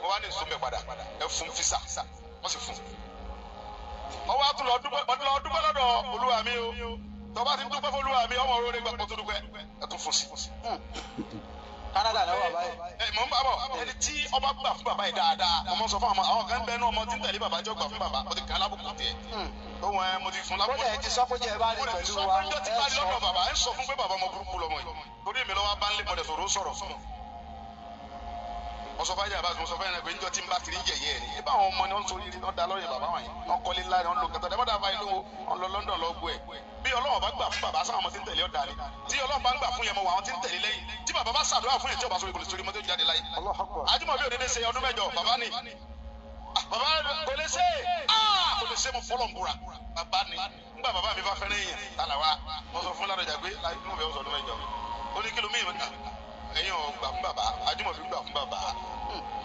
wọ́n wá ní sùnmẹ̀ padà ẹ fún fisa wọ́n sì fún. ọwọ́ àtún lọ dúpẹ́ lọ́dọ̀ olúwa mi o tọ́ba ti dúpẹ́ fún olúwa mi ọmọ orí gbà pọ̀ tó dúpẹ́ ẹ tún fún sí.
Canada náà wà báyìí.
Ẹ mọ̀ n bá bọ̀ ẹni tí ọba gbà fún bàbá yìí dáadáa mo mọ sọ fún àwọn kan bẹ́ẹ̀ náà ọmọ tí ń tẹ̀lé bàbá jọ gbà fún bàbá mo ti kàn án lábùkù tiẹ̀. Ohun ẹ mo ti fún lábùkù.
Kódà ẹ ti sọ pé jẹ́ ẹ bá rí pẹ̀lú wa.
Ẹ ti bá rí lọ́dọ̀ bàbá ẹ sọ fún pé bàbá ọmọ burúkú lọmọ yìí. Torí èmi lọ́wọ́ bá ń lé mọ̀dẹ̀ sọ̀rọ̀ sọ̀rọ̀. Mo sọ fún Ajayi mo sọ fún ẹnìkan pé njọ́ tí ń bá tiri ń yẹ̀yẹ́ ẹ̀ ni. Ibà àwọn ọmọ ni wọ́n ń sọ yìí wọ́n da lọ́yẹ̀ bàbá wọn yìí. Wọ́n kọ́lé ńlá ni wọ́n lo kẹtọ́. Dẹ́mọ́dà bá ìlú wọn lọ London lọ gbọ́ ẹ̀. Bí Ọlọ́run bá gbà fún bàbá sáwọn ọmọ tí ń tẹ̀lé ọ̀dà ni. Tí Ọlọ́run bá ń gbà fún yẹn mọ àwọn tí ń tẹ̀lé lẹ́yìn. Tí bàbá bá ṣàdúrà fún yẹn tí ọba sórí kò lè sórí mọ́tò jáde láyé. Ajímọ̀bí òdede ṣe ọdún mẹ́jọ bàbá ni. Bàbá kò lè ṣe kò lè ṣe mo fọlọ́ ń búra. Bàbá ni ngbà bàbá mi bá fẹ́ràn yẹn tàlà wa. Mo sọ fún Ládọjà pé mo fẹ́ sọ ọdún mẹ́jọ. Ó ní kí ló mí ẹ̀yin ò gbà fún bàbá Ajímọ̀bí gbà fún bàbá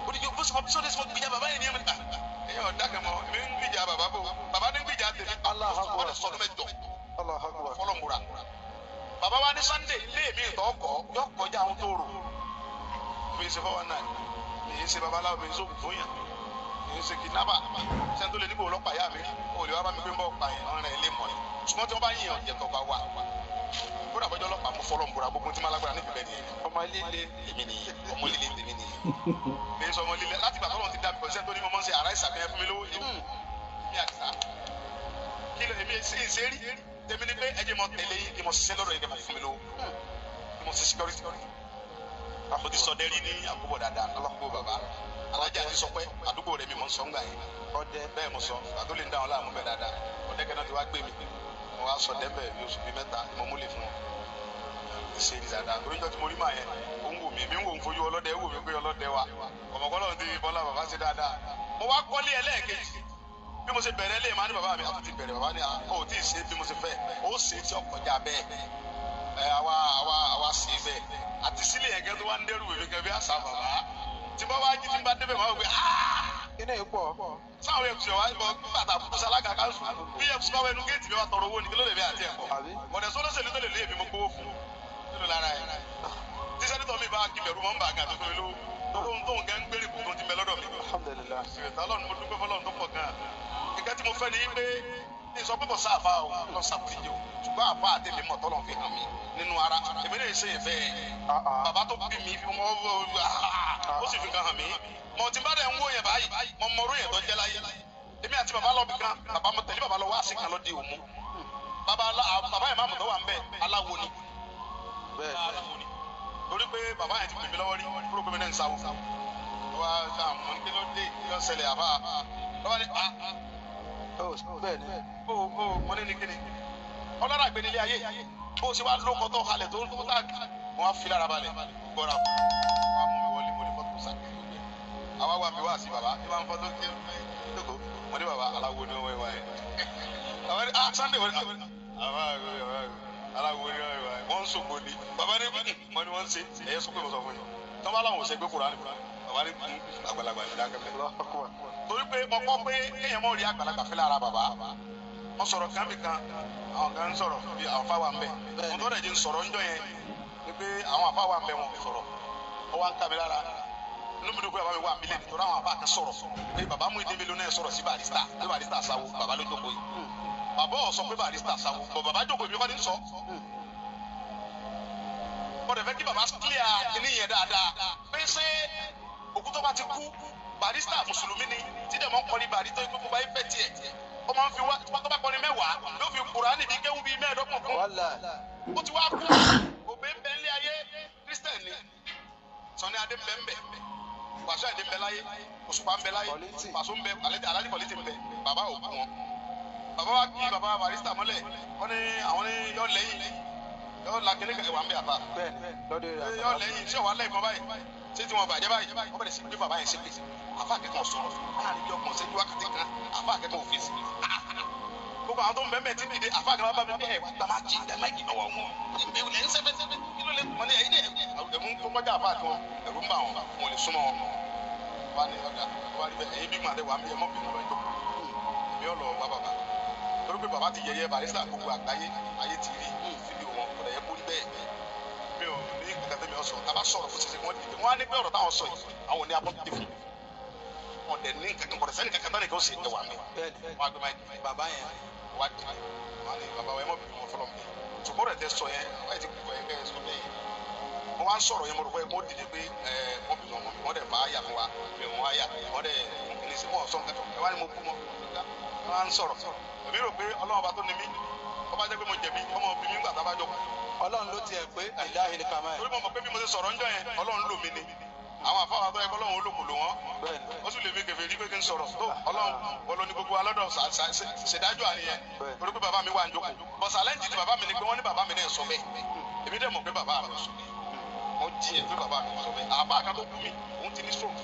ó ní kí bó sọ sọ sọ gbìjà bàbá yẹn ni ẹ̀yin ò dákẹ́ mọ́ èmi ń gbìjà bàbá bò bàbá ní gbìjà tèmi ọdẹ sọdún mẹ́jọ fọlọ́mùra bàbá wa ní Sunday ilé mi ìtọ́ ọkọ̀ yọ kọjá àwọn tó rò mi ṣe fọwọ́ náà mi ṣe babaláwo mi ṣe òkú fún yàn mi ṣe kidnapper sẹ́ni tó lè níbo ọlọ́pàá yá mi ò lè wá bá mi pé ń bọ̀ pa yẹn ọ̀rẹ́ ilé mọ̀ ni ṣùgbọ́n tí wọ́n bá yàn jẹ̀tọ̀ bá wà kódà bọ́jọ́ ọlọ́pàá mo fọlọ́ ń bora gbogbo tí ma lágbára níbi bẹ́ẹ̀ nìyẹn.
Ọmọ líle
èmi nìyẹn ọmọ líle tèmi nìyẹn. Mi sọ ọmọ líle láti gbà tọ́lọ́ ti dá mi kò sẹ́ni tó ní mo máa ń ṣe àrá ìsàkẹ́yẹ fún mi lówó yìí. Mi àdìsá. Kí ló èmi ṣe ṣe rí tèmi ni pé ẹ jẹ́ mọ tẹ̀lé yín kí mo ṣiṣẹ́ lọ́dọ̀ yín kí mo fún mi lówó kí mo ṣe security. Mo ti sọ dẹ́rí ní àkóbọ̀ dáadáa àkóbọ̀ bàbá alájà ti sọ pé àdúgbò rẹ̀ mi mọ̀ ń sọ ńgbà yẹn bẹ́ẹ̀ mo sọ àtó lè ń dáhùn láàmú bẹ́ẹ̀ dáadáa ọ̀dẹ́kẹ́ náà ti wá gbé mi mo wá sọ dẹ́bẹ̀ bí oṣù bíi mẹ́ta mo múlẹ̀ fún wọn ṣe rí dáadáa torí ìjọ tí mo rí màá yẹn ó ń wò mí èmi ń wò ń fojú ọlọ́dẹ wò mí pé ọlọ́dẹ wa ọmọkọ́lọ́ ti bọ́lá bàbá ṣe dáadáa mo wá kọ́lé ẹlẹ́ẹ̀kejì bí mo ṣe bẹ̀rẹ̀ lé màá ní bàbá mi àtúntì bẹ̀rẹ̀ bàbá ní ó tí ì ṣe bí mo ṣe fẹ́ ó ṣe tí ọkọjá bẹ́ẹ̀ ẹ àwa àwa àwa ṣe bẹ́ẹ̀ àti sílẹ̀ yẹn gẹ́ tó wá ń dẹ́rù mi gẹ́ bí àṣà bàbá tí bá wá jí tí bá débẹ̀ máa wò pé
kíni pọ̀
sáwọn efcc wa bọ bàtà fún alága kanṣu bí efcc bá wẹnu géètì mi wà tọrọ owó ni kí ló lè bí àti ẹ̀kọ́ ọ̀dẹ̀ sọ́lọ́sẹ̀lú tó lè lé èmi mo gbowó fún nínú lára ẹ̀ tí sẹ́nitọ́ mi bá kí bẹ̀rù mọ́ ń bà gà tó fún mi lówó tóun tóun gẹ́ ń gbére kù tó ti bẹ lọ́dọ̀ mi.
Alhamdulillah.
Ìrètí Ọlọ́run mo dúpẹ́ fọlọ́run tó pọ̀ gan-an. Nǹkan tí mo fẹ́ ni pé ní sọ pé kò sáàfà o lọ sàkóyè o ṣùgbọ́n àfa àtẹ̀mí mọ̀ tọ́lọ̀ fi hàn mí nínú ara èmi lè ṣe ìfẹ́ bàbá tó bí mi fi wọ́n ó sì fi kan hàn mí mọ̀ tí n bá dẹ̀ ń wó yẹn báyìí mọ̀ mọ̀rú yẹn tó jẹ́ láyé èmi àti bàbá lọ bí kan bàbá mo tẹ̀lé bàbá lọ wá sí kan lọ di òmu bàbá yẹn máàmù tó wà ń bẹ̀ aláwo ni aláwo ni torí pé bàbá yẹn ti pè mí lọ́wọ́ rí kúrò pé mi náà ń sáwó wá sáà mo ní kí ló dé kí ló ṣẹlẹ̀ àbá lọ́wọ́ ni a
bẹ́ẹ̀ni
o o mo ní ní kíni ọlọ́run àgbẹ̀ nílé ayé bó o ṣe wá lóko tó halẹ̀ tó tó tá mo wá fi lára balẹ̀ gbọ́ra wá mú mi wọlé mo ní fọ́tò sàkè gbogbo ẹ̀ àwa wà mí wá sí bàbá ẹ máa ń fọ́tò kí lóko mo ní bàbá aláwo ni wọ́n wá yẹn bàbá ní ah Sunday wọlé bàbá aláwo ni wọ́n wá yẹn wọ́n ń sògbò ni bàbá ní mo ní wọ́n ń ṣe ẹ̀yẹ sọ pé mo sọ fún yín tọ́ bá láwọn ò ṣe gbé Kùránì bàbá ní àgbàlagbà ní dákẹ́ torí pé mo kọ́ pé kéèyàn mọ̀ rí àgbàlagbà fẹ́ lára bàbá mo sọ̀rọ̀ kan bí kan àwọn kan ń sọ̀rọ̀ bí àwọn afáwa ń bẹ̀ mo tọ́ dẹ̀ jẹ́ ń sọ̀rọ̀ ńjọ́ yẹn ni pé àwọn afáwa ń bẹ̀ wọn sọ̀rọ̀ ó wá ń ká mi lára inú mi dùn pé bàbá mi wà mí lẹ́nu torí àwọn afá kan sọ̀rọ̀ pé bàbá Muyideen Bello náà sọ̀rọ̀ sí Barrister pé Barrister sáwó bàbá ló jókòó yìí bàbá ò sọ pé Barrister sáwó bọ̀ bàbá jókòó mi kọ́ ni sọ mo dẹ̀ fẹ́ kí bàbá clear kíní yẹn dáadáa pé ṣé òkú tó bá ti kú Barrister mùsùlùmí ni tí dẹ̀ mọ́ ń kọrin Barrister tó ikú gbogbo ayé fẹ́ tiẹ̀ ó máa ń fi wá tó bá kọrin mẹ́wàá yóò fi Kùránì bíi kéwú bíi mẹ́ẹ̀ẹ́dọ́gbọ̀n kún ó ti wá kú òbí ń bẹ nílé ayé Christian ni Sunny Adé ń bẹ ń bẹ Wàsíù Àyìndé ń bẹ láyé Òṣùpá ń bẹ láyé Pàṣọ ń bẹ Aláàjì Kọ́lítì ń bẹ bàbá ò kú wọn bàbá wa kí bàbá Barrister mọ́lẹ̀ wọ́n ní àwọn ní yọ lẹ́yìn yọ la kele kẹkẹ wà ń bẹ àbá yọ lẹ́yìn ṣé wàá lẹ́yìn kan báyìí ṣé tí wọn bàjẹ́ báyìí wọ́n bẹ̀rẹ̀ sí gbé bàbá yẹn ṣépè àfa akẹ́kọ̀ọ́ sọ̀rọ̀ láàrin bí ọkàn ṣẹ́jú wákàtí kan àfa akẹ́kọ̀ọ́ òfìsì gbogbo àwọn tó ń bẹ́ẹ̀ bẹ́ẹ̀ ti dìde àfa akẹ́kọ̀ọ́ bá mi bẹ́ẹ̀ wá gbà má jì dá máìkì lọ́wọ́ wọn ìwé ń sẹ́fẹ́ sẹ́fẹ́ kí ló lè mọ ní ẹ̀yìn ẹ̀mú tó kọjá àfa àti wọn ẹ̀rù ń bà wọn wọn ò lè súnmọ́ wọn wà ní ọ̀dà wà ní bẹ́ẹ̀ ẹ̀yìn bí màdé wà ń bí ẹ̀ mọ́ bínú lọ ìjókòó èmi ò lọ bá bàbá torí pé bàbá ti yẹ̀yẹ́ Barrister gbogbo àgbáyé ayé ti rí fídíò wọn kò dẹ̀ yẹ kó rí bẹ́ẹ̀ mi ò ní kankan tẹ́mi ọ̀sọ̀ tàbá sọ̀rọ̀ fún ṣiṣẹ́ wọn dìde wọn á ní pé ọ̀rọ̀ táwọn sọ yìí àwọn ò ní abọ́ tẹ̀ fún wọn dẹ̀ ní kankan kọ̀dẹ̀ sẹ́ni kankan tán ni kò sì ẹwà mi wọn á gbé máa dìde
bàbá yẹn
wá dìde wọn á ní bàbá wa ẹ mọ̀ bí wọn fọlọ́ mi ṣùgbọ́n rẹ̀ tẹ sọ yẹn wọ́n ti kú ẹ kẹ́ sọ bẹ́ẹ̀ mo wá ń sọ̀rọ̀ yẹn mo rò pé mo dìde pé ẹ wọ́n bínú ọmọ mi wọ́n dẹ̀ fà á yà fún wa mi ò wọ́n á yà wọ́n dẹ̀ ní sí wọ́n sọ nǹkan tó ẹ wá ní mo kú mọ́ wọ́n á ń sọ̀rọ̀ èmi rò pé Ọlọ́run ọba tó ní mí ó bá jẹ́ pé mo jẹ̀bi ọmọ bí mi ń gbà tá a bá jọ kú.
Ọlọ́run ló tiẹ̀ pé ìdáhìí ni kàmá ẹ̀.
torí mo mọ̀ pé bí mo ṣe sọ̀rọ̀ ńjọ́ yẹn Ọlọ́run lò mí ni àwọn àfáwọn àtọ́ ẹ̀kọ́ Ọlọ́run olóko lò wọ́n ó sì lè mi kẹfẹ́ rí pé kí n sọ̀rọ̀ tó Ọlọ́run wọ́n ní gbogbo alọ́dọ̀ ṣèdájọ́ àníyẹn torí pé bàbá mi wà ń jókòó bọ̀ sàlẹ́ǹtì ti bàbá mi ni pé wọ́n ní bàbá mi náà sọ bẹ́ẹ̀ èmi dẹ̀ mọ̀ pé bàbá mi sọ bẹ́ẹ̀ wọ́n jiyàn pé bàbá mi sọ bẹ́ẹ̀ àbá kan tó kú mi òun ti ní stroke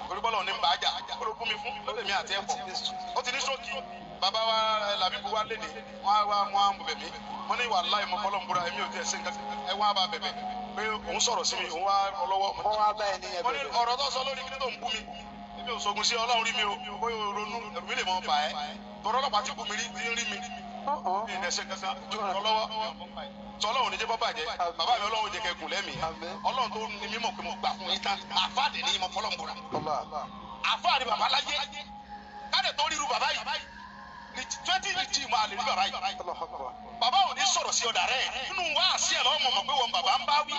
torí bọ́lá òní ń bá a jà ó ló kú mi fún lọ́dẹ̀ mi àti ẹ̀kọ́ ó ti ní stroke bàbá wa làbíbu wa léde wọn á wá wọn á bẹ̀bẹ̀ mí wọn ní wàláhì mo fọlọ́ ń búra èmi ò tiẹ̀ sí nǹkan ẹ wá bá bẹ̀bẹ̀ pé òun sọ̀rọ̀ sí mi òun wá ọlọ́wọ́
wọn wá bá ẹni yẹn
wọ́n ní
bẹ̀bẹ̀.
ọ̀rọ̀ tó sọ lórí kíní tó ń bú mi èmi ò sọgun sí Ọlọ́run rí mi o bóyá o ronú ẹ̀rù mi lè mọ bà ẹ́ tọ́rọ́ ọlọ́pàá ti bú mi rí ti ń rí mi mi ì dẹ̀ṣẹ̀ kankan ọlọ́wọ́ tọ́lọ́run ní jẹ́ bọ́ bàjẹ́ bàbá mi Ọlọ́run jẹ́ kẹ́gùn lẹ́mìí Ọlọ́run tó ní mímọ̀ pé mo gbà fún yín tán àfáàdé ní mo fọlọ́ ń búra àfáàdé bàbá láyé káde tó ríru bàbá yìí ní 2015 máa lè rí bàbá yìí bàbá ò ní sọ̀rọ̀ sí ọ̀dà rẹ̀ nínú wá sí ẹ̀ lọ́wọ́ mọ̀ pé wọn bàbá ń bá wí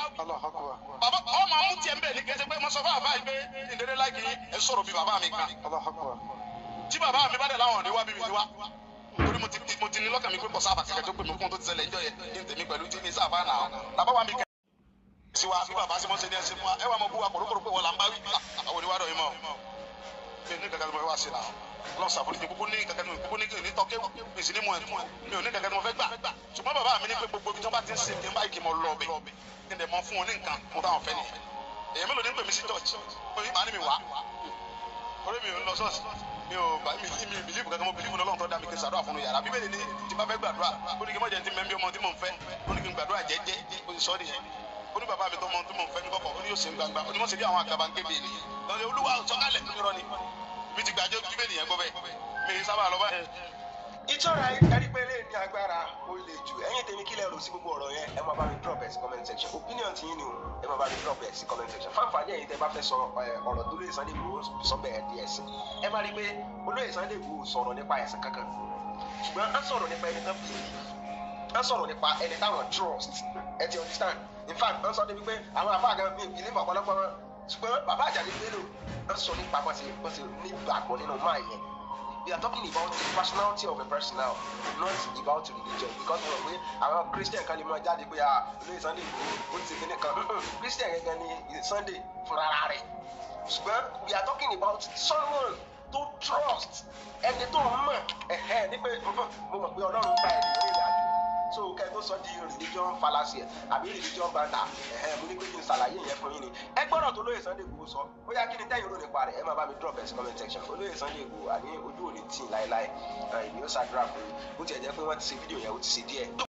bàbá ọmọ amú tiẹ̀ ń bẹ̀ ní kẹsẹ̀ pé mo sọ fún àbá yìí pé ìdílé láìkí ẹ sọ̀rọ̀ bí bàbá mi kan tí bàbá mi bá dẹ̀ láwọn ò ní wá bí mi ní wá Torí mo ti ní lọ́kàn mi pé kò sáfà kẹ̀kẹ́ tó pè mí fún tó ti ṣẹlẹ̀ níjọ́ yẹn ní tèmi pẹ̀lú tí mi sáfà náà. Tàbá wa mi kẹ́ sí wa bí bàbá sí mọ́ ṣe ní ẹsẹ̀ fún wa, ẹ wà mọ́ bú wa kòrókòrò pé wọ́n là ń bá wí. Àwọn oníwádọ̀ yìí mọ̀ mi ní kankan tí mo fẹ́ wá sí náà. Ọlọ́run ṣàforíjì, kúkú ní kankan tí mo kúkú ní ní tọ́kẹ́ mi sì ní mu ẹ̀tún, mi ò ní kankan tí mo fẹ́ gbà. Ṣùgbọ́n bàbá mi ní pé gbogbo ibi tí wọ́n bá ti ń ṣe kí n báyìí kí n mọ lọ bẹ̀, kí n dẹ̀ mọ fún wọn ní nǹkan mo táwọn fẹ́ nìyẹn. Èyàn mélòó ní pè mí sí church? Mo ní màá ní mi wá orí mi ò ń lọ ṣọ́ọ̀ṣì, mi ò bá mi mi believe kankan. Mo believe ní Ọlọ́run tó dá mi, kí n ṣàdúrà fún un yàrá. Bíbélì ní tí bá fẹ́ gbàdúrà, ó ní kí n má jẹ́ ti mẹ́bí ọmọ tí mò ń fẹ́, ó ní kí n gbàdúrà jẹ́jẹ́. Ó ti sọ ọ́ nìyẹn. Ó ní bàbá mi tó mọ tí mò ń fẹ́ ní kọ̀kọ̀, ó ní yóò ṣe ń gbangba. Ó ní wọ́n ṣe bí àwọn àgàbàǹgebè nìyẹn lọ́dẹ. Olúwa sọ̀kalẹ̀ nírọ̀ ni mi ti gbàjọ́ Bíbélì yẹn gbọ́ bẹ́ẹ̀, mi ì sábà lọ báyìí.
Ìtura ẹni pé lè ní agbára, ó lè jù. Ẹ̀yin tèmi, kí lẹ rò sí gbogbo ọ̀rọ̀ yẹn? Ẹ máa bá mi drop ẹ̀ sí comment section. Opinion ti yín ni o, ẹ máa bá mi drop ẹ̀ sí comment section. Fáǹfààní ẹ̀yin tẹ́ bá fẹ́ sọ ọ̀rọ̀ tó lóye Sunday Igboho sọ bẹ́ẹ̀ díẹ̀ sí, ẹ máa rí i pé olóyè Sunday Igboho sọ̀rọ̀ nípa ẹ̀sìn kankan, ṣùgbọ́n á sọ̀rọ̀ nípa ẹni tán believe, á sọ̀rọ̀ nípa ẹni táwọn trust. Ẹ ti understand? In fact, wọ́n sọ débi pé àwọn àfáà gan mi believe ọ̀pọ̀lọpọ̀ wọn, ṣùgbọ́n bàbá Àjàní Bello wọ́n sọ nípa bọ́sẹ̀ nígbàgbọ́ nínú máa yẹn. We are talking about the personality of a person now, not about religion, because mo rò pé àwọn Christian kan lè máa jáde pé, ah, olóyè Sunday Igboho ó ti kíní kan. Christian gangan ni Sunday fúnra rẹ̀, ṣùgbọ́n we are talking about someone to trust, ẹni tó mọ̀ ẹ̀hẹ́ ní pé mo mọ̀ pé Ọlọ́run bá ẹni rìn ìrìn àjò. So kẹ́ ẹ tó sọ di religion fallacy ẹ̀ àbí religion banter, ẹ̀hẹ́, mo ní pé kí n ṣàlàyé yẹn fún yín ni. Ẹ gbọ́dọ̀ tó lóye Sunday Igboho sọ. Ó yá, kí ni tẹ́yìn rò nípa rẹ̀? Ẹ máa bá mi drop ẹ̀ sí comment section. Olóyè Sunday Igboho, àní ojú òní tì láéláé, èmi ó ṣàdúrà fún yín. Bó tiẹ̀ jẹ́ pé wọ́n ti ṣe fídíò yẹn, ó ti ṣe díẹ̀.